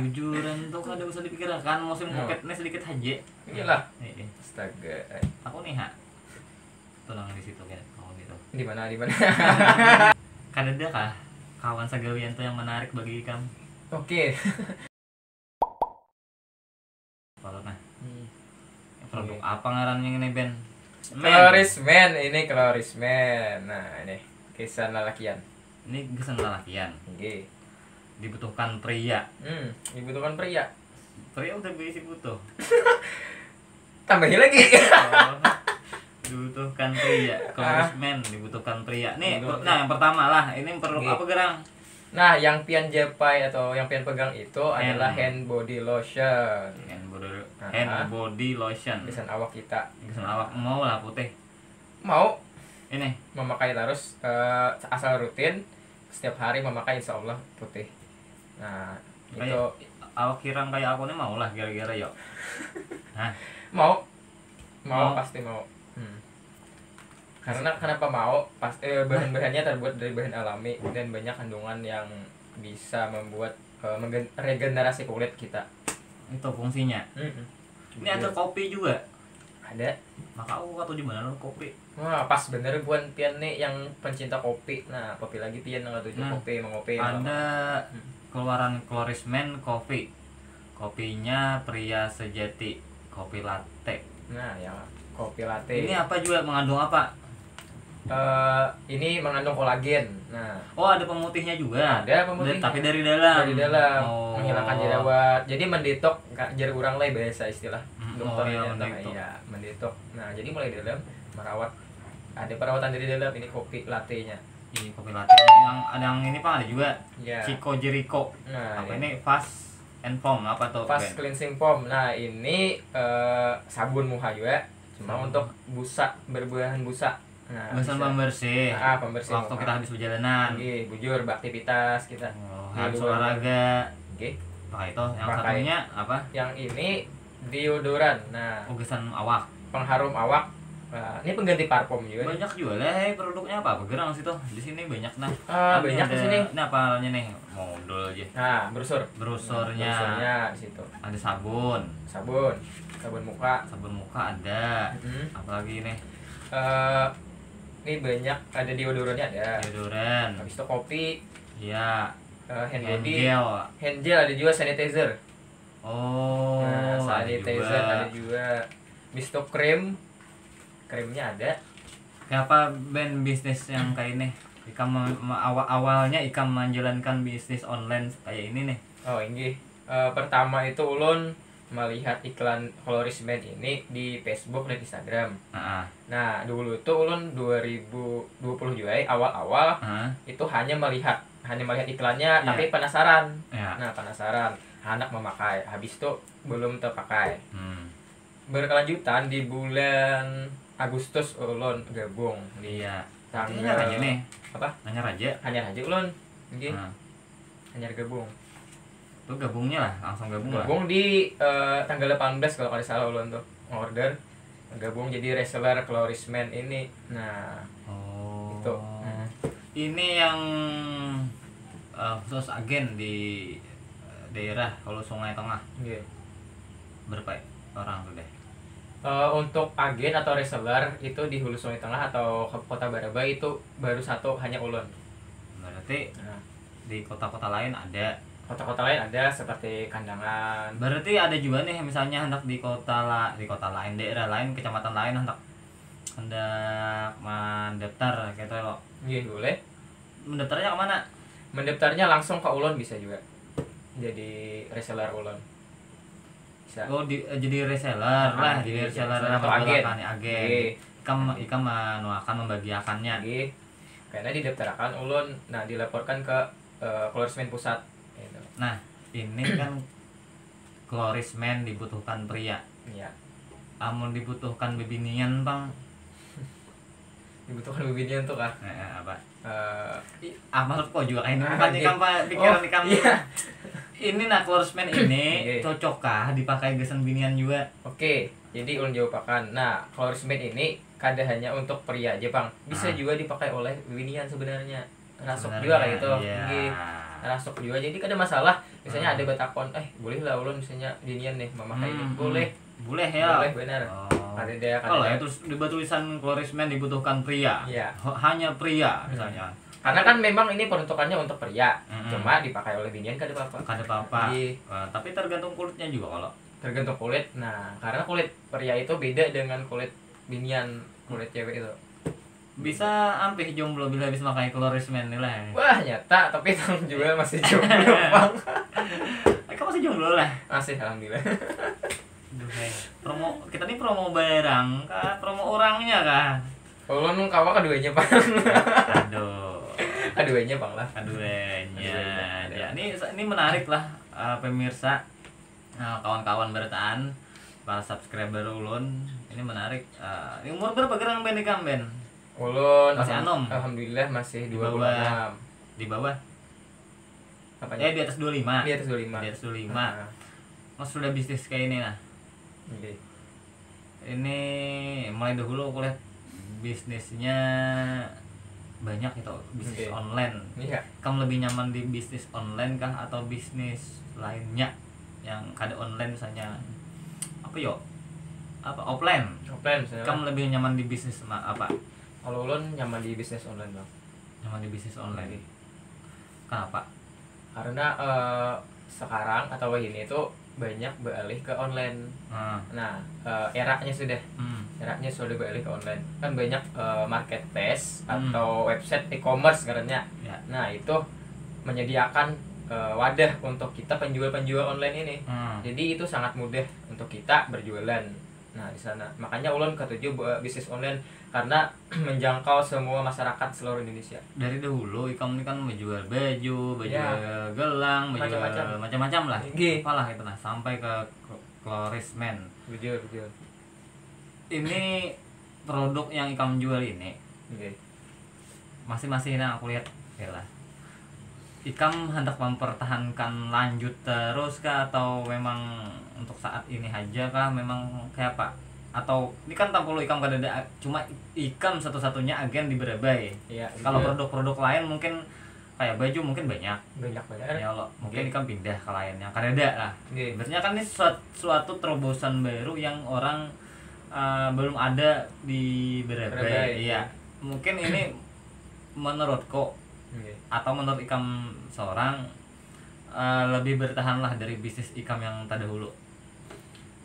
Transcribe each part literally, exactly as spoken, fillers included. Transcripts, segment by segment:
Jujuran tuh kada usah dipikirakan, musim No. covid ini sedikit haja. Iyalah. Heeh. Astaga. Aku nih ha. Tulang di situ kan, aku gitu. Di mana, di mana? Kada ada kah kawan sagawian tuh yang menarik bagi kamu? Oke. Kalau nah, Hmm. produk apa ngarannya ini, Ben? Men. Cloris Men, ini Cloris Men. Nah, ini kisah lalakian. Ini gasan lalakian. Oke. Dibutuhkan pria. Hmm, dibutuhkan pria. Pria udah berisi butuh. Tambahi lagi. Oh. Dibutuhkan pria. Cloris Men dibutuhkan pria. Nih, Dibutuhkan nah, yang pertama lah. Ini produk Oke. apa, gerang? Nah, yang pian japai atau yang pian pegang itu adalah Hand. hand body lotion. Hand body, Ah. hand body lotion. Gasan awak kita. Gasan awak mau lah putih. Mau Ini. Memakai terus, eh, asal rutin, setiap hari memakai, insya Allah putih. Nah, itu Kayak awak hirang kayak aku nih mau lah kira-kira, yuk. Nah, mau, mau Mau. Pasti mau. Hmm. Karena kenapa mau? Pas eh, bahan-bahannya terbuat dari bahan alami dan banyak kandungan yang bisa membuat, eh, menggen- regenerasi kulit kita. Itu fungsinya. Mm-mm. Ini ada kopi juga. Ada. Maka aku katuju bener kopi. Wah, pas bener buan pian nih yang pencinta kopi. Nah, kopi lagi pian yang katuju Nah, kopi, mengopi. Ada Hmm. keluaran Cloris Men Coffee. Kopinya pria sejati, kopi latte. Nah, ya, kopi latte. Ini apa juga, mengandung apa? Eh, ini mengandung kolagen. Nah, Oh, ada pemutihnya juga. Ada pemutihnya. Tapi dari dalam. Dari dalam Oh. Menghilangkan jerawat. Jadi mendetok, ka- jar urang lah bahasa istilah Hmm, dokternya oh, iya, tentang mendetok. Iya, mendetok. Nah, jadi mulai dalam merawat, ada perawatan dari dalam. Ini kopi latte-nya. Ini kopi latte. Yang ada yang ini, Pak, ada juga. Ya. Chico Jericho. Nah, Apa ini ini? Fast and Foam apa tuh, Fast Ben? Cleansing Foam. Nah, ini eh, sabun muha juga. Cuma Sabun. Untuk busa, berbahan busa. Nah, Gasan bisa. Pembersih. Ah, pembersih Waktu muha. Kita habis perjalanan. Nggih, bujur beraktivitas kita. Oh, Di harus luar. Olahraga. Nggih. Pakai itu. Yang Pakai. Satunya apa? Yang ini deodoran. Nah, Oh, gasan awak. Pengharum awak. Nah, ini pengganti parfum juga. Banyak juga lah, eh, produknya apa? Apa gerang situ? Di sini banyak nah. Ah, Ini banyak di ada- sini. Ini apa namanya nih? Modul aja. Nah, brosur. Brosurnya. Brosurnya di situ. Ada sabun. Sabun, sabun muka. Sabun muka ada. Mm-mm. Apalagi nih? Eh, ini banyak, ada deodorannya ada. Deodoran. Habis itu kopi, Iya. eh, hand Hand body, gel. Hand gel ada juga, sanitizer. Oh, Nah, ada sanitizer juga. Ada juga. Habis itu krim, krimnya ada. Kenapa, Ben, bisnis yang kayak ini? Ikam me- me- awal awalnya ikam menjalankan bisnis online kayak ini nih. Oh, inggih. Eh, pertama itu ulun melihat iklan Cloris Men ini di Facebook dan Instagram. Heeh. Nah, dulu tuh ulun dua ribu dua puluh juga, eh, awal-awal Heeh. Itu hanya melihat, hanya melihat iklannya, Iya. Tapi penasaran. Ya. Nah, penasaran, handak memakai. Habis itu belum terpakai. Hmm. Berkelanjutan di bulan Agustus ulun gabung di Iya. tanggal Hanyar aja nih. Apa? Hanyar aja. Hanyar aja ulun. Nggih. Nah, Hanyar gabung. Tuh gabungnya lah, langsung gabung lah. Gabung di eh, tanggal delapan belas kalau kada salah ulun tuh order gabung jadi reseller Cloris Men ini. Nah, Oh. Itu. Hmm. Ini yang eh, khusus agen di eh, daerah Hulu Sungai Tengah. Nggih. Berapa orang tuh deh? Eh, untuk agen atau reseller itu di Hulu Sungai Tengah atau ke Kota Baraba itu baru satu, hanya ulun. Berarti Nah, di kota-kota lain ada. Kota-kota lain ada seperti Kandangan. Berarti ada juga nih, misalnya hendak di kota la- di kota lain, daerah lain, kecamatan lain, hendak hendak mendaftar gitu loh. Nggih, boleh. Mendaftarnya kemana? Mendaftarnya langsung ke ulun bisa juga. Jadi reseller ulun. Bisa. Oh, di, eh, jadi reseller Ah, lah, jadi jadi reseller reseller atau agen. Menggunakan agen. Nggih. Ikam ikam anu akan membagiakannya. Nggih. Karena didaftarkan ulun, nah, dilaporkan ke eh, Cloris Men pusat gitu. Nah, ini kan Cloris Men dibutuhkan pria. Iya. Amun dibutuhkan bebinian, Bang. Dibutuhkan bebinian tuh kah? Eh, eh, apa? Eh, i- Ah, maksudku juga ini Ah, bukan iya. ikam, Pak, pikiran Oh, ikam. Iya. Ini nah, Cloris Men ini Oke. Cocok kah dipakai gasan binian juga? Oke, jadi ulun jawabakan. Nah, Cloris Men ini kada hanya untuk pria aja, Bang. Bisa Ah. juga dipakai oleh binian sebenarnya. Rasuk Sebenarnya, juga kayak gitu. Iya. Nggih. rasuk jua, jadi kada masalah. Misalnya ada batakon, "Eh, boleh lah ulun misalnya binian nih mamakai ini?" Hmm, Boleh. Boleh ya. Boleh, benar. Oh. Kadada, Kalau kadada. Itu di batulisan Klorismen dibutuhkan pria. Iya. H- Hanya pria misalnya. Karena kan memang ini peruntukannya untuk pria, Mm-mm. cuma dipakai oleh binian kada apa-apa. Kada apa-apa. Iya. Nah, tapi tergantung kulitnya juga kalau. Tergantung kulit. Nah, karena kulit pria itu beda dengan kulit binian, kulit cewek itu. Bisa ampih jomblo bila habis makai Klorismen ni lah. Wah, nyata, tapi tang juga masih jomblo, Bang. Kamu masih jomblo lah. Masih, alhamdulillah. Duh, hai. Promo, kita ni promo barang kah, promo orangnya kah? Ulun kawa keduanya, Bang. Aduh. Keduanya, Bang, lah. Keduanya. Keduanya. Ya, ini ini menarik lah, eh, pemirsa. Nah, kawan-kawan berataan, para subscriber ulun, ini menarik. Eh, ini umur berapa gerang Ben ikam, Ben? Ulun Masih alham- anom? Alhamdulillah masih Di dua bawah. puluh enam. Di bawah? Apanya? Eh, di atas dua puluh lima. Di atas dua puluh lima. Di atas dua puluh lima. Nah, Mas sudah bisnis kayak ini nah. oke. Ini mulai dahulu aku lihat bisnisnya banyak itu, bisnis Oke. Online. Iya. Kamu lebih nyaman di bisnis online kah atau bisnis lainnya yang kada online misalnya, apa yo, apa offline? Offline misalnya. Kamu lebih nyaman di bisnis ma- apa? Kalau ulun nyaman di bisnis online, Bang. Nyaman di bisnis online. Oke. Kenapa? Karena eh, sekarang atau ini itu banyak beralih ke online. Nah, Nah, eh, eranya sudah hmm. Eranya sudah beralih ke online. Kan banyak eh, marketplace Hmm. atau website e-commerce karena. Ya. Nah, itu menyediakan eh, wadah untuk kita penjual-penjual online ini. Hmm. Jadi itu sangat mudah untuk kita berjualan. Nah, di sana. Makanya ulun ketuju buat bisnis online karena menjangkau semua masyarakat seluruh Indonesia. Dari dahulu ikam ini kan menjual baju, menjual Ya. Gelang, menjual Macam-macam. Macam-macam lah. Nggih. Apalah itu nah, sampai ke Clo- Klorismen. Bujur, bujur. Ini produk yang ikam jual ini Oke. masih-masih nah aku lihat ya lah. Ikam hendak mempertahankan lanjut terus kah atau memang untuk saat ini aja kah, memang kayak apa? Atau ini kan tampulu ikam kada ada, cuma ikam satu-satunya agen di Barabai. Iya. Kalau Iya. Produk-produk lain mungkin kayak baju mungkin banyak. Banyak banget. Ya Allah, mungkin Oke. Ikam pindah ke lain yang kada ada lah. Oke. Berarti kan ini suat- suatu terobosan baru yang orang eh, belum ada di Barabai. Barabai, Iya. Mungkin ini menurutku Oke. atau menurut ikam seorang eh, lebih bertahan lah dari bisnis ikam yang terdahulu.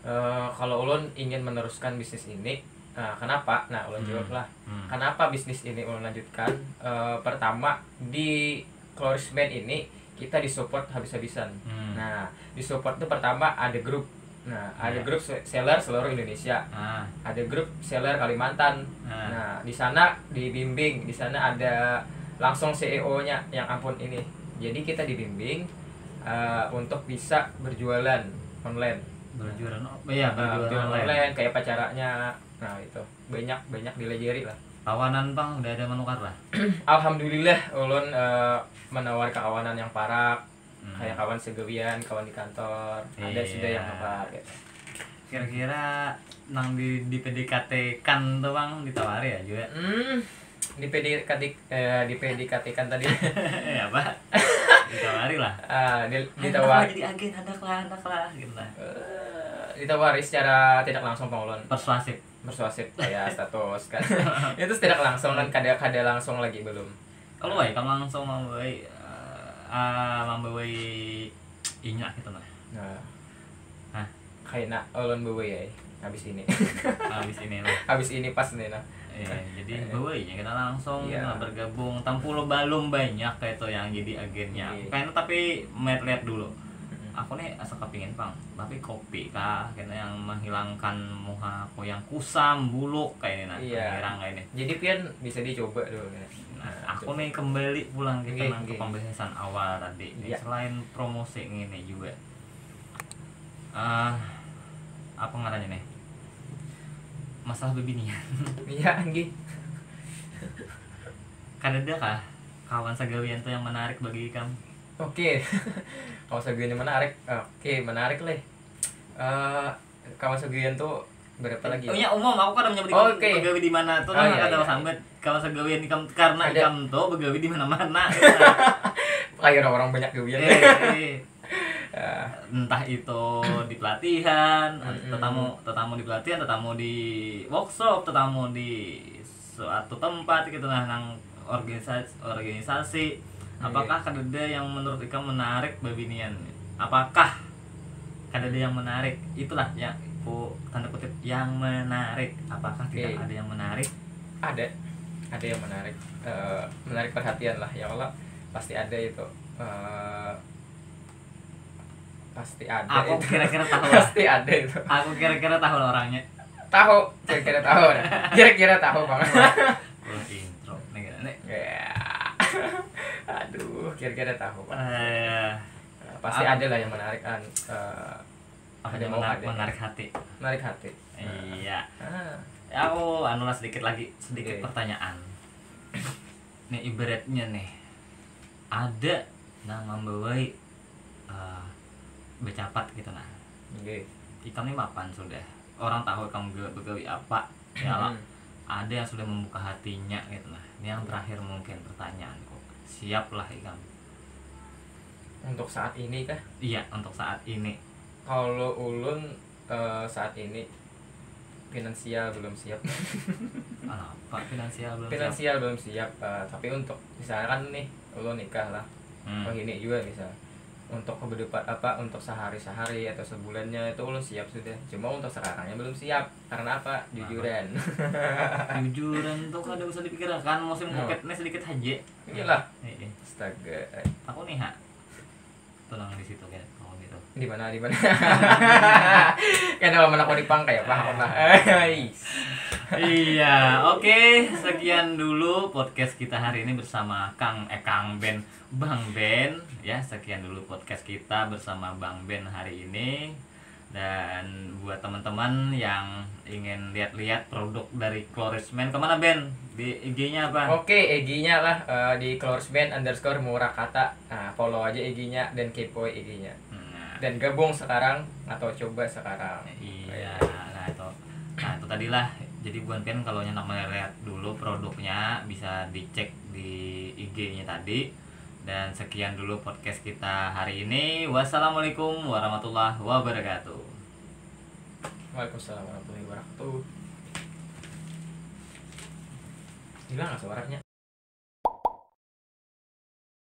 Eh, kalau ulun ingin meneruskan bisnis ini, nah, kenapa? Nah, ulun Hmm. jawab lah. Hmm. Kenapa bisnis ini ulun lanjutkan? Eh, pertama, di Clorisman ini kita disupport habis-habisan. Hmm. Nah, disupport itu pertama ada grup. Nah, ada Iya. grup se- seller seluruh Indonesia. Ah, Ada grup seller Kalimantan. Ah. Nah, di sana dibimbing, di sana ada langsung C E O-nya yang ampun ini. Jadi kita dibimbing eh, untuk bisa berjualan online. berjualan apa ya, Nah, berjualan berjualan online. Online, kayak apa caranya. Nah, itu banyak banyak dilajari lah. Kawanan pang udah ada menukar lah. Alhamdulillah ulun eh, menawar kawanan yang parak, Hmm. kayak kawan segawian, kawan di kantor, ada sudah yang Iya. nukar gitu. Kira-kira nang di di P D K T-kan tuh bang ditawari ya juga. Hmm, di P D K T eh, di P D K T-kan tadi. Ya apa? Ditawari lah. Ah, di, Ayo, ditawar hendak lah jadi agen, hendak lah, hendak lah gitu lah. Eh, ditawari secara tidak langsung pang ulun, Persuasif. Persuasif kayak status kan. Itu tidak langsung kan, kada kada langsung lagi belum. Kalau baik kan langsung mau baik, eh, ah, membawai inya gitu nah. Nah, Hah? Kayak nak ulun bawa ya habis ini. Habis ini lah. Habis ini pas nih nah. Iya, jadi bawa aja kita langsung Iya. kita bergabung. Tampulu balum banyak kayak itu yang jadi agennya. Iya. Kayaknya tapi melihat-lihat dulu. Mm-mm. Aku nih asa kepingin pang, tapi kopi kah, kena yang menghilangkan muha aku yang kusam, buluk kayak ini nah, Iya. Hirang kayak ini. Jadi pian bisa dicoba dulu ya. Nah, aku nih kembali pulang kita Nggih, nang ke nggih. Pembahasan awal tadi. Nih, Iya. Selain promosi ini juga, ah apa ngarannya nih? Masalah bebinian. Iya, nggih. Kadada kah kawan sagawian tuh yang menarik bagi kamu? Oke. Kalau segini menarik, oke, menarik leh. Eh, kawan segawian tuh berapa lagi? Oh ya, umum, aku kada menyebut Oh, ikam oke. begawi di mana tuh Oh, nah, iya, kada iya. Sambat. Kawan segawian ikam karena Ada. Ikam tuh begawi di mana-mana. Kayak orang-orang banyak gawian. Eh, Ah, entah itu di pelatihan, Mm-mm. tetamu tetamu di pelatihan, tetamu di workshop, tetamu di suatu tempat gitu, nah, nang organisasi organisasi. Apakah kadada yang menurut ikam menarik babinian? Apakah kadada yang menarik? Itulah yang ku tanda kutip yang menarik. Apakah tidak Oke. Ada yang menarik? Ada, ada yang menarik. Eh, menarik perhatian lah ya, kalau pasti ada itu. Eh, pasti ada Aku itu. Kira-kira tahu lah. Pasti ada itu. Aku kira-kira tahu lah orangnya. Tahu, kira-kira tahu dah. Kira-kira tahu, Bang. Ulah intro nih, nih. Ya. Aduh, kira-kira tahu, Pak. Eh, Pasti ada lah yang menarik kan. Eh, apa ada yang mau menarik, ada. Menarik hati. Menarik hati. Iya. Ah, Ya, aku anu lah sedikit lagi, sedikit Oke. Pertanyaan. Nih, ibaratnya nih, ada nang membawai eh, becapat gitu, nah. oke. Ikam nih mapan sudah. Orang tahu ikam ge- begawi apa. Ya lah. Hmm. Ada yang sudah membuka hatinya gitu, nah. Ini yang terakhir mungkin pertanyaanku. Siap lah ikam? Untuk saat ini kah? Iya, untuk saat ini. Kalau ulun eh, saat ini finansial belum siap. Apa finansial belum siap? Finansial belum siap, eh, tapi untuk misalkan nih ulun nikah lah, Hmm. oh ini juga bisa untuk kehidupan apa, untuk sehari-sehari atau sebulannya itu ulun siap sudah. Cuma untuk sekarangnya belum siap. Karena apa? Jujuran. Jujuran tuh kada usah dipikirkan, musim Hmm. covid ini sedikit haja. Inilah. Iya. Astaga. Aku nih, ha. Tuh nang di situ, kayak kamu gitu. Di mana, di mana? Kenapa mana kau dipangkai apa apa? Ais. Iya, oke, sekian dulu podcast kita hari ini bersama Kang eh Kang Ben, Bang Ben, ya. Sekian dulu podcast kita bersama Bang Ben hari ini. Dan buat teman-teman yang ingin lihat-lihat produk dari Clorisman, kemana, Ben? Di I G-nya apa? Oke, I G-nya lah, eh, di clorisman underscore murakata. Nah, follow aja I G-nya dan kepo I G-nya. Nah, Dan gabung sekarang atau coba sekarang. iya, nah itu. Nah, itu tadilah. Jadi buat pian kalau nyanak melihat dulu produknya, bisa dicek di I G-nya tadi. Dan sekian dulu podcast kita hari ini. Wassalamualaikum warahmatullahi wabarakatuh. Waalaikumsalam warahmatullahi wabarakatuh. Hilang nggak suaranya?